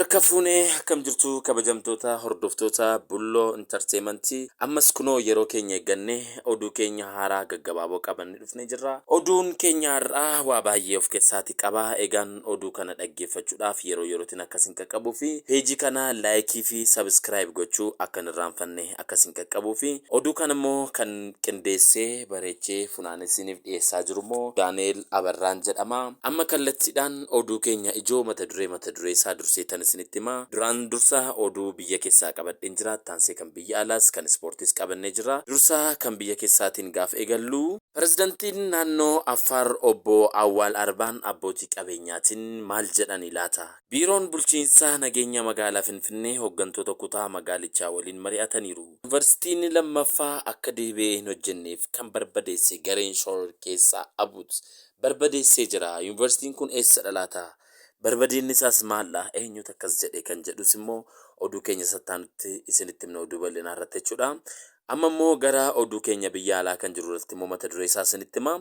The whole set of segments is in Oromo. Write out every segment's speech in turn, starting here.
Harka fuunee akkam jirtu kabajamtoota hordoftoota Bulloo Intarteemantii? Ammas kunoo yeroo keenya eeggannee oduu keenya haaraa gaggabaaboo qabannee dhufnee jirra. Oduun keenya har'aa waa baay'ee of keessaati qaba. Egaan oduu kana dhaggeeffachuudhaaf yeroo yerootiin akkasin qaqqabuu fi peejii kana like fi subscribe gochuu akka hin irraanfanne akkasin qaqqabuu fi oduu kana immoo kan qindeessee bareechee funaanee isiniif dhiyeessaa jiru immoo Daani'eel Abarraan jedhama. Amma kallattiidhaan oduu keenya ijoo mata duree mata duree isaa durseetan isinitti hima. Duraan dursa oduu biyya keessaa qabadheen jira. Taansee kan biyya alaas kan ispoortiis qabannee jira. Dursa kan biyya keessaatiin gaafa eegallu, Pirezidantiin naannoo Affaar Obbo Awwaal Arbaan abbootii qabeenyaatiin maal jedhani laata? Biiroon Bulchiinsa Nageenya Magaalaa Finfinnee hoggantoota kutaa magaalichaa waliin mari'ataniiru. Yuunivarsiitiin 2ffaa akka deebi'ee hin hojjenneef kan barbadeesse gareen shororkeessaa ABUT barbadeessee jira. Yuunivarsiitiin kun eessadha laata? Barbadeenni isaas maaldha? Eenyutu akkas jedhe kan jedhus immoo oduu keenya sattaanutti isinitti himna, oduu bal'inaa irratti jechuudha. Amma immoo gara oduu keenya biyya alaa kan jiru irratti immoo mata duree isaa isinitti hima.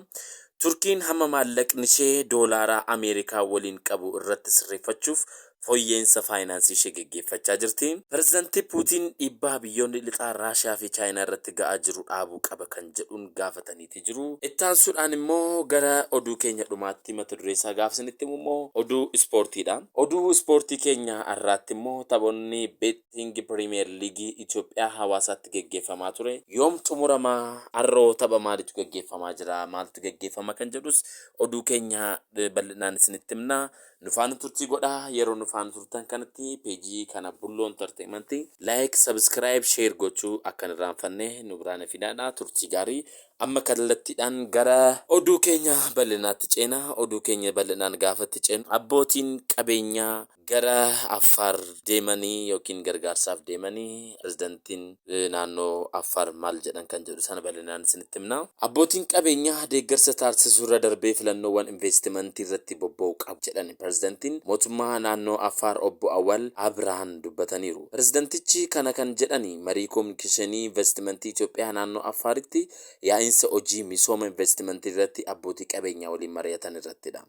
Turkiin hamma maallaqni ishee doolaaraa Ameerikaa waliin qabu irratti sirreeffachuuf fooyya'insa faayinaansii ishee geggeeffachaa jirti. Pirezidanti Puutiin dhiibbaa biyyoonni lixaa Raashiyaa fi Chaayinaa irratti ga'aa jiru dhaabuu qaba kan jedhuun gaafataniiti jiru. Itti aansuudhaan immoo gara oduu keenya dhumaatti mata duree isaa gaafa isinitti himu immoo oduu ispoortiidha. Oduu ispoortii keenya har'aatti immoo taphoonni Beetkiing Piriimiyeer Liigii Itoophiyaa Hawaasaatti geggeeffamaa ture yoom xumurama? Har'oo tapha maaliitu geggeeffamaa jira? Maaltu geggeeffama kan jedhus oduu keenya bal'inaan isinitti himna. Nu faana turtii godhaa. Yeroo nu faana turtan kanatti peejii kana Bulloo Entertainment like, subscribe, share gochuu akka hin irraanfanne nu biraan fidaadha. Turtii gaarii. Amma kallattiidhaan gara oduu keenya bal'inaatti ceena. Oduu keenya bal'inaan gaafatti ceenu, abbootiin qabeenyaa gara Affaar deemanii yookiin gargaarsaaf deemanii pirezidantiin naannoo Affaar maal jedhan kan jedhu sana bal'inaan isinitti himna. Abbootiin qabeenyaa deeggarsa taasisuurra darbee filannoowwan inveestimantii irratti bobba'uu qabu jedhan pirezidantiin mootummaa naannoo Affaar Obbo Awwal Abrahaan dubbataniiru. Pirezidantichi kana kan jedhani marii Komishinii Investimentii Itoophiyaa naannoo Affaaritti yaa'insa hojii misooma investimentii irratti abbootii qabeenyaa waliin mari'atan irrattidha.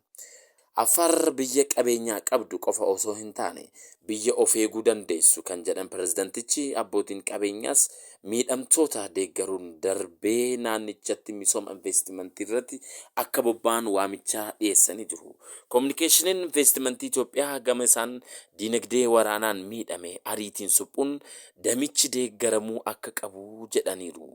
Affaar biyya qabeenyaa qabdu qofa osoo hin taane biyya of eeguu dandeessu kan jedhan pirezidantichi, abbootiin qabeenyaas miidhamtoota deeggaruun darbee naannichatti misooma investimantiirratti akka bobba'an waamicha dhiyeessanii jiru. Kominikeeshiniin Investimantii Itoophiyaa gama isaan diinagdee waraanaan miidhame ariitiin suphuun damichi deeggaramuu akka qabu jedhaniiru.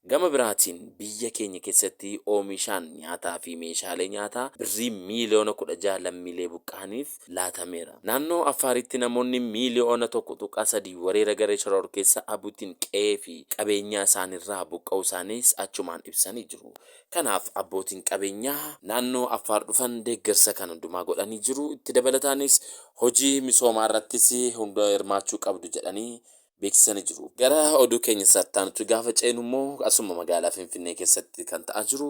Gama biraatiin biyya keenya keessatti oomishaan nyaataa fi meeshaalee nyaataa birrii miiliyoona 16 lammiilee buqqa'aniif laatameera. Naannoo Affaaritti namoonni miiliyoona 1.3 wareera garee shororkeessa ABUT'n qe'ee fi qabeenyaa isaanirraa buqqa'uu isaaniis achumaan ibsanii jiru. Kanaaf abbootiin qabeenyaa naannoo Affaar dhufan deeggarsa kan hundumaa godhanii jiru. Itti dabalataanis hojii misoomaarrattis hunda hirmaachuu qabdu jedhanii beeksisanii jiru. Gara oduu keenya isa itti aanutti gaafa ceenu immoo asuma magaalaa Finfinnee keessatti kan ta'aa jiru,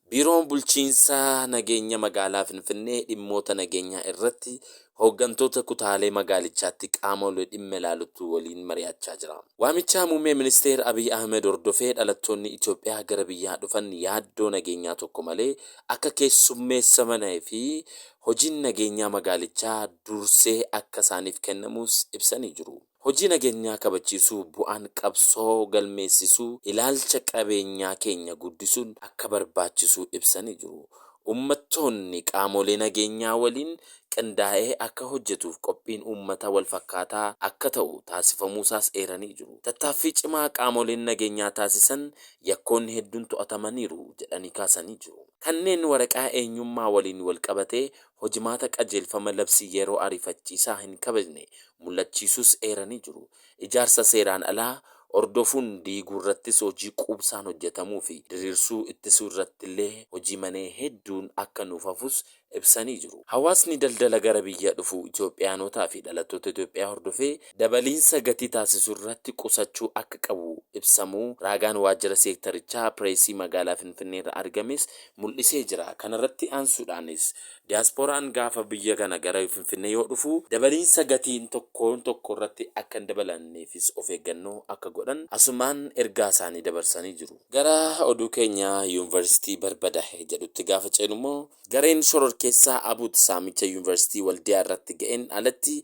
Biiroon Bulchiinsa Nageenya Magaalaa Finfinnee dhimmoota nageenyaa irratti hooggantoota kutaalee magaalichaatti qaamolee dhimma ilaalutu waliin mari'achaa jira. Waamicha Muummee Ministeer Abiy Ahimad hordofee dhalattoonni Itoophiyaa gara biyyaa dhufan yaaddoo nageenyaa tokko malee akka keessummeessamanaii fi hojiin nageenyaa magaalichaa dursee akka isaaniif kennamus ibsanii jiru. Hojii nageenyaa kabachiisuu, bu'aan qabsoo galmeessisuu, ilaalcha qabeenyaa keenya guddisuun akka barbaachisu ibsanii jiru. Uummattoonni qaamolee nageenyaa waliin qindaa'ee akka hojjetuuf qophiin uummata walfakkaataa akka ta'u taasifamuusaas eeranii jiru. Tattaaffii cimaa qaamoleen nageenyaa taasisan yakkoonni hedduun to'atamaniiru jedhanii kaasanii jiru. Kanneen waraqaa eenyummaa waliin walqabatee hojimaata qajeelfama labsii yeroo ariifachiisaa hin kabajne mul'achiisuus eeranii jiru. Ijaarsa seeraan alaa hordofuun diiguurrattis hojii quubsaan hojjetamuu fi diriirsuu ittisuu irrattillee hojii manee hedduun akka nuuf hafus ibsanii jiru. Hawaasni daldala gara biyya dhufu Itoophiyaanotaa fi dhalattoota Itoophiyaa hordofee dabaliinsa gatii taasisurratti qusachuu akka qabu ibsamuu raagaan waajjira seektarichaa Pireesii Magaalaa Finfinneerra argames mul'isee jira. Kanarratti aansuudhaanis Diyaaspooraan gaafa biyya kana gara Finfinnee yoo dhufu dabaliinsa gatiin tokkoon tokko irratti akka hin dabalanneefis of eeggannoo akka godhan asumaan ergaa isaanii dabarsanii jiru. Gara oduu keenya Yuunvarsiitii barbadahe jedhutti gaafa ceenu immoo gareen shororkeessaa ABUT saamicha Yuunvarsiitii Waldiyaa irratti ga'een alatti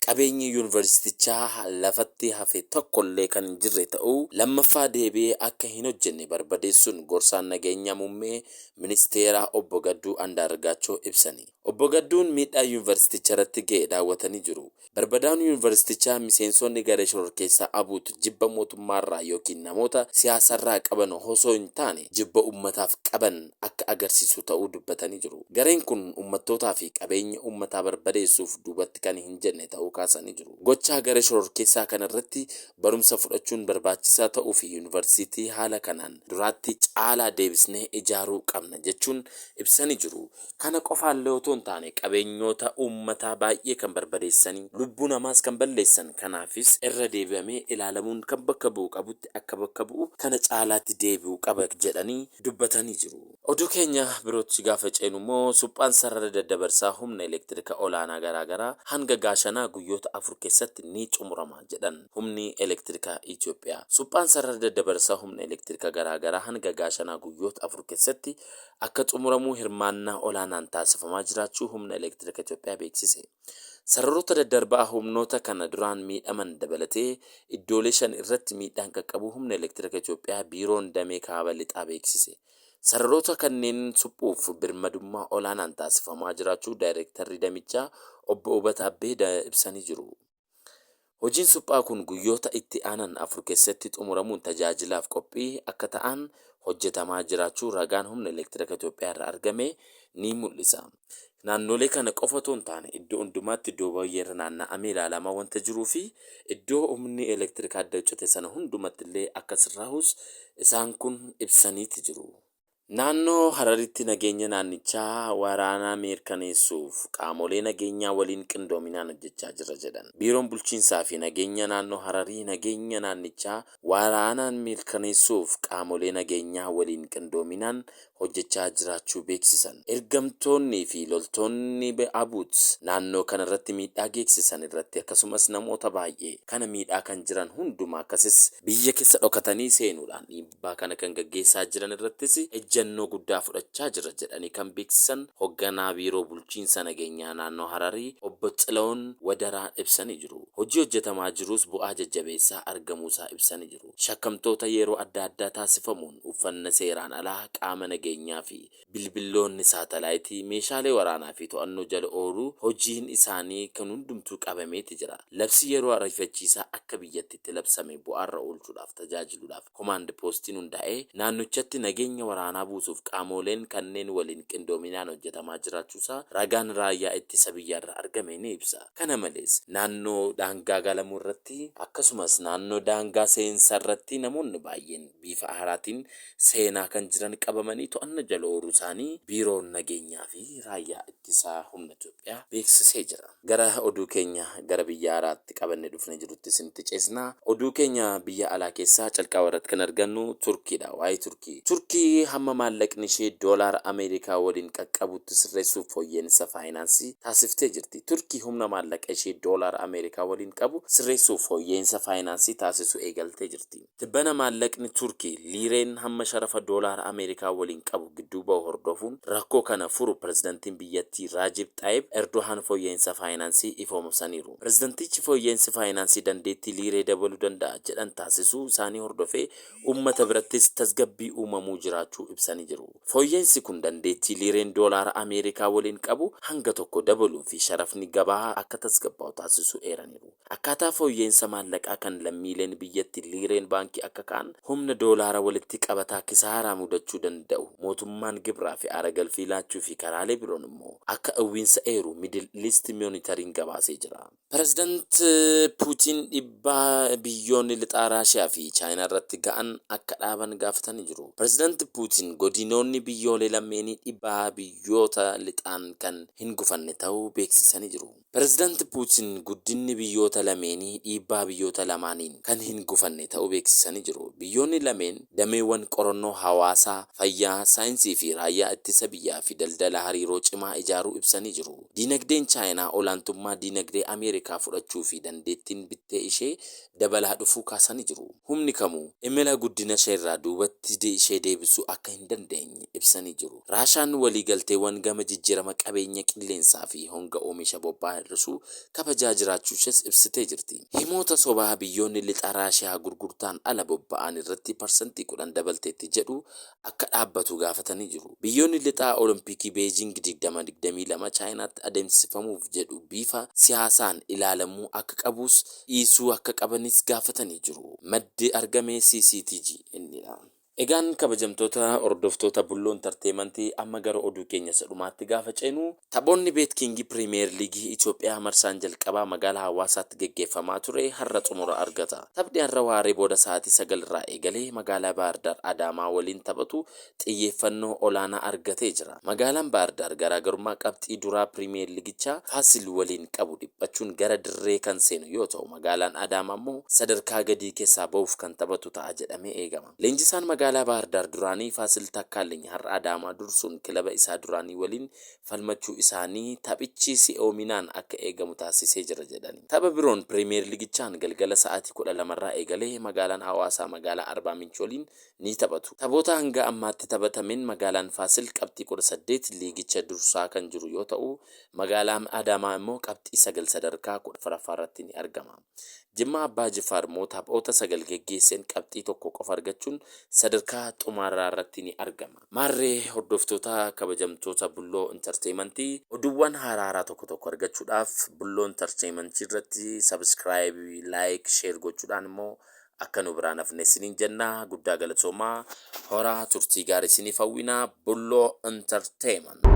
Qabeenyi yuunivarsiitichaa lafatti hafe tokkollee kan hin jirre ta'uu, lammaffaa deebi'ee akka hin hojjenne barbadeessuun gorsaan nageenyaa muummee ministeeraa obbo Gadduu Andaargaachoo ibsani. Obbo Gadduun miidhaa yuunivarsiiticha irratti ga'e daawwatanii jiru. Barbadaa'uun yuunivarsiitichaa miseensonni garee shororkeessaa ABUT jibba mootummaarraa yookiin namoota siyaasarraa qaban osoo hin taane jibba uummataaf qaban akka agarsiisu ta'uu dubbatanii jiru. Gareen kun uummattootaa fi qabeenya uummataa barbadeessuuf duubatti kan hin jenne ta'uu kaasanii jiru. Gochaa garee shororkeessaa kanarratti barumsa fudhachuun barbaachisaa ta'uu fi yuunivarsiitii haala kanaan duraatti caalaa deebisnee ijaaruu qabna jechuun ibsanii jiru. Kana qofaallee otoo hin taane qabeenyota uummataa baay'ee kan barbadeessanii, lubbuu namaas kan balleessan, kanaafis irra deebi'amee ilaalamuun kan bakka bu'u qabutti akka bakka bu'u kana caalaatti deebi'uu qaba jedhanii dubbatanii jiru. Oduu keenya birootti gaafa ceenu immoo, suphaan sarara daddabarsaa humna elektiriika olaanaa garaagaraa hanga Gaashanaa guyyoota 4 keessatti ni xumurama jedhan Humni Elektirikaa Itoophiyaa. Suphaan sarara daddabarsaa humna elektiriika garaagaraa hanga Gaashanaa guyyoota 4 keessatti akka xumuramuu hirmaannaa olaanaan taasifamaa jiraachuu Humna Elektiriika Itoophiyaa beeksise. Sararoota daddarbaa humnoota kana duraan miidhaman dabalatee iddoolee 5 irratti miidhaan qaqqabuu Humna Elektiriika Itoophiyaa Biiroon Damee Kaaba Lixaa beeksise. Sararoota kanneen suphuuf birmadummaa olaanaan taasifamaa jiraachuu Daayrektarri damichaa Obbo Ubat Abbee ibsanii jiru. Hojiin suphaa kun guyyoota itti aanan 4 keessatti xumuramuun tajaajilaaf qophii akka ta'an hojjetamaa jiraachuu ragaan Humna Elektirika Itoophiyaa irraa argame ni mul'isa. Naannolee kana qofa otoo hin taane iddoo hundumaatti iddoo baay'ee irra naanna'amee ilaalamaa wanta jiruu fi iddoo humni elektirikaa adda cite sana hundumatti illee akka sirraahus isaan kun ibsaniiti jiru. Naannoo Hararitti nageenya naannichaa waraanaa miirkaneessuuf qaamolee nageenyaa waliin qindoominaan hojjechaa jirra jedhan. Biiroon Bulchiinsaa fi Nageenya Naannoo Hararii nageenya naannichaa waraanaan miirkaneessuuf qaamolee nageenyaa waliin qindoominaan hojjechaa jiraachuu beeksisan. Ergamtoonni fi loltoonni ABUT naannoo kanarratti miidhaa geeksisan irratti akkasumas namoota baay'ee kana miidhaa kan jiran hundumaa akkasis biyya keessa dhokatanii seenuudhaan dhiibbaa kana kan gaggeessaa jiran irrattis ejjannoo guddaa fudhachaa jirra jedhanii kan beeksisan hogganaa Biiroo Bulchiinsa Nageenyaa Naannoo Hararii Obbo Xilahuun Wadaraa ibsanii jiru. Hojii hojjetamaa jiruus bu'aa jajjabeessaa argamuusaa ibsanii jiru. Shakkamtoota yeroo adda addaa taasifamuun uffanna seeraan alaa, qaama nageenyaa fi bilbilloonni saatalaayitii, meeshaalee waraanaa fi to'annoo jala ooluu hojiin isaanii kan hundumtuu qabameeti jira. Labsii yeroo ariifachiisaa akka biyyattiitti labsame bu'aarra oolchuudhaaf tajaajiluudhaaf komaand poostiin hundaa'ee naannochatti nageenya waraanaa buusuuf qaamooleen kanneen waliin qindoominaan hojjetamaa jiraachuusaa ragaan raayyaa ittisa biyyaarraa argame ni ibsa. Kana malees, naannoo daangaa galamuu irratti akkasumas naannoo daangaa seensaarratti namoonni baay'een bifa haaraatiin seenaa kan jiran qabamanii to'anna jala ooluu isaanii Biiroon Nageenyaa fi Raayyaa Ittisaa Humna Itoophiyaa beeksisee jira. Gara oduu keenya gara biyya alaatti qabanne dhufne jirutti isinitti ceesna. Oduu keenya biyya alaa keessaa calqaba irratti kan argannu Turkiidha. Waa'ee Turkii. Turkii hamma maallaqni ishee doolaara Ameerikaa waliin qaqqabutti sirreessuuf fooyya'insa faayinaansii taasiftee jirti. Turkii humna maallaqa ishee doolaara Ameerikaa waliin qabu sirreessuuf fooyya'insa faayinaansii taasisuu eegaltee jirti. Tibbana maallaqni Turkii liireen hamma sharafa doolaara Ameerikaa waliin qabu gidduu ba'u hordofuun rakkoo kana furu pirezidantiin biyyattii Raajib Xaayib Erdohaan fooyya'insa faayinaansii ifoomsaniiru. Pirezidantichi fooyya'insi faayinaansii dandeettii liiree dabaluu danda'a jedhan taasisuu isaanii hordofee uummata birattis tasgabbii uumamuu jiraachuu ibsanii jiru. Fooyya'insi kun dandeettii liireen doolaara Ameerikaa waliin qabu hanga tokko dabaluu fi sharafni gabaa akka tasgabbaa'u taasisuu eeraniiru. Akkaataa fooyya'insa maallaqaa kan lammiileen biyyatti liireen baankii akka ka'an, humna doolaara walitti qabataa kisaaraa mudachuu danda'u mootummaan gibraa fi aara-galfii laachuu fi karaalee biroon immoo akka uwwiinsa eeru Middle East Monitoring gabaasee jira. Pireezidant Puutiin dhiibbaa biyyoonni lixaa Raashiyaa fi Chaayinaa irratti ga'an akka dhaaban gaafatanii jiru. Pireezidant Puutiin godinoonni biyyoolee lameenii dhiibbaa biyyoota lixaan kan hin gufanne ta'uu beeksisanii jiru. Pireezidant Puutiin guddinni biyyoota lameenii dhiibbaa biyyoota lamaaniin kan hin gufanne ta'uu beeksisanii jiru. Biyyoonni lameen dameewwan qorannoo hawaasaa, fayyaa, saayinsii fi raayyaa ittisa biyyaa fi daldala hariiroo cimaa ijaaruu ibsanii jiru. Diinagdeen Chaayinaa olaantummaa diinagdee Ameerikaa fudhachuu fi dandeettiin bittee ishee dabalaa dhufuu kaasanii jiru. Humni kamuu imala guddina isheerraa duubatti ishee deebisuu akka hin hin dandeenye ibsanii jiru. Raashaan waliigalteewwan gama jijjiirama qabeenya qilleensaa fi honga oomisha boba'aa hir'isuu kabajaa jiraachuu ishees ibsitee jirti. Himoota sobaa biyyoonni lixa Raashiyaa gurgurtaan ala bobba'an irratti parsantii 10 dabalteetti jedhu akka dhaabbatu gaafatanii jiru. Biyyoonni lixaa Olompikii Beejiing 2022 Chaayinaatti adeemsifamuuf jedhu bifa siyaasaan ilaalamuu akka qabus dhiisuu akka qabanis gaafatanii jiru. Maddi argame CCTG innidha. Egaan kabajamtoota hordoftoota Bulloo Entertainment amma gara oduu keenya isa dhumaatti gaafa ceenu, taphoonni BetKing Piriimiyeer Liigii Itoophiyaa marsaan jalqabaa magaalaa Hawaasaatti geggeeffamaa ture har'a xumura argata. Taphni har'a waaree booda sa'aatii 9 irraa eegalee magaalaa Baahirdaar Adaamaa waliin taphatu xiyyeeffannoo olaanaa argatee jira. Magaalaan Baahirdaar garaagarummaa qabxii duraa Piriimiyeer Liigichaa Faasil waliin qabu dhiphachuun gara dirree kan seenu yoo ta'u, magaalaan Adaamaa immoo sadarkaa gadii keessaa bahuuf kan taphatu ta'a jedhamee eegama. Leenjisaan magaalaa Baahirdaar duraanii Faasil Takkaalliny har'a Adaamaa dursuun kilaba isaa duraanii waliin falmachuu isaanii taphichi si'oominaan akka eegamu taasisee jira jedhani. Tapha biroon Piriimiyeer Liigichaan galgala sa'aatii 12 irraa eegalee magaalaan Hawaasaa magaalaa Arbaa Minch waliin ni taphatu. Taphoota hanga ammaatti taphatameen magaalaan Faasil qabxii 18 liigicha dursaa kan jiru yoo ta'u, magaalaan Adaamaa immoo qabxii 9 sadarkaa 14ffaa irratti ni argama. Jimmaa Abbaa Jifaar immoo taphoota 9 geggeesseen qabxii 1 qofa argachuun sadarkaa xumaaraa irratti ni argama. Maarree hordoftoota kabajamtoota Bulloo Entertainment oduuwwan haaraa haaraa tokko tokko argachuudhaaf Bulloo Entertainment irratti subscribe, like, share gochuudhaan immoo akka nu biraan hafne isiniin jenna. Guddaa galatoomaa, horaa turtii gaarii isiniif hawwina. Bulloo Entertainment.